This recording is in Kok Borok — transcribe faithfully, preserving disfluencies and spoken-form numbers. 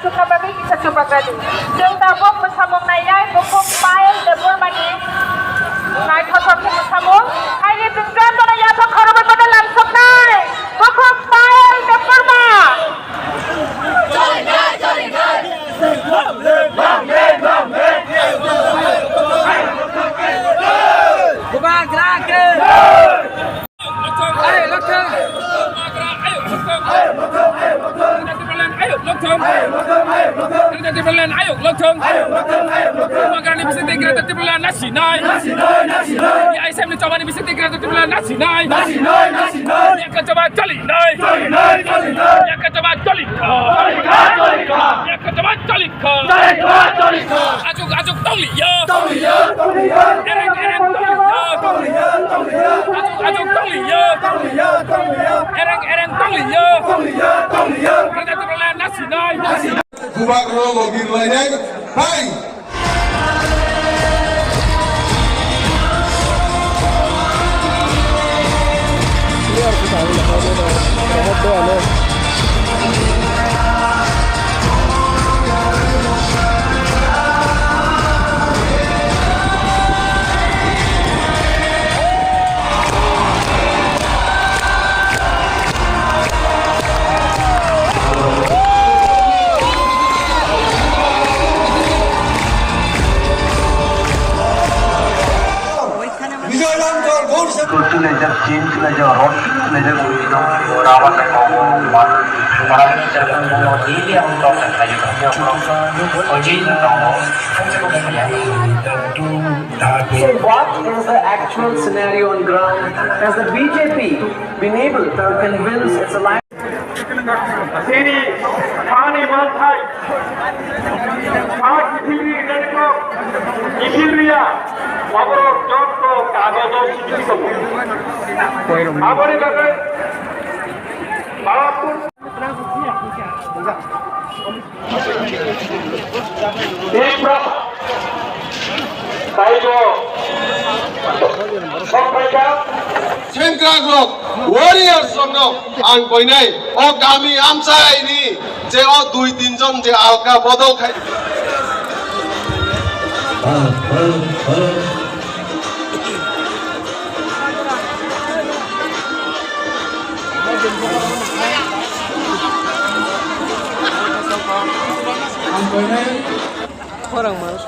Chukha bagwi kisa chubagradi. Chwng tabuk mwsamung nainai bukhuk Payal Debbarmani naithothok khe mwsamung. Haini chwng jotono yaphak khoroknwi kotor lamsoknai bukhuk Payal Debbarma. Bubagra khe. Ayuk lokthong. Ayuk lokthong. Ayuk lokthong. Bubagrani bisingtwi Greater Tipraland nasinai. Nasinai, nasinai. T I S F ni chobani bisingtwi Greater Tipraland nasinai. Nasinai, nasinai. Yakha choba cholinai. Cholinai, cholinai. Yakha choba cholikha. Cholikha, cholikha. Yakha choba cholikha. Cholikha, cholikha. Ajuk, ajuk tongliya. Tongliya, tongliya. Ereng, ereng tongliya. Tongliya, tongliya. Ajuk, ajuk tongliya. Tongliya, tongliya. Ereng, ereng tongliya. Tongliya, tongliya. Greater Tipraland nasinai. Nasinai. Bubagra logi rwlainai bai. Tulsi laijak, chin laijak, rot laijak, ui tong, raba ta kong, man, man, daily ang tok ta khayo, oi tongo. So what is the actual scenario on ground? Has the B J P been able to convince its alliance? Chini thani manthai, ha kiphilni network, kiphilriya, oborok jotto kagojo sibili tongo. Aboni bagwi Bharatpur Tipra Raijo Songkhaijak. Sengkrak rok, warriors rok no ang koinai o kami amchai ni je o dui tin jon je alka bodol khai. Ang koinai. Khorang mas.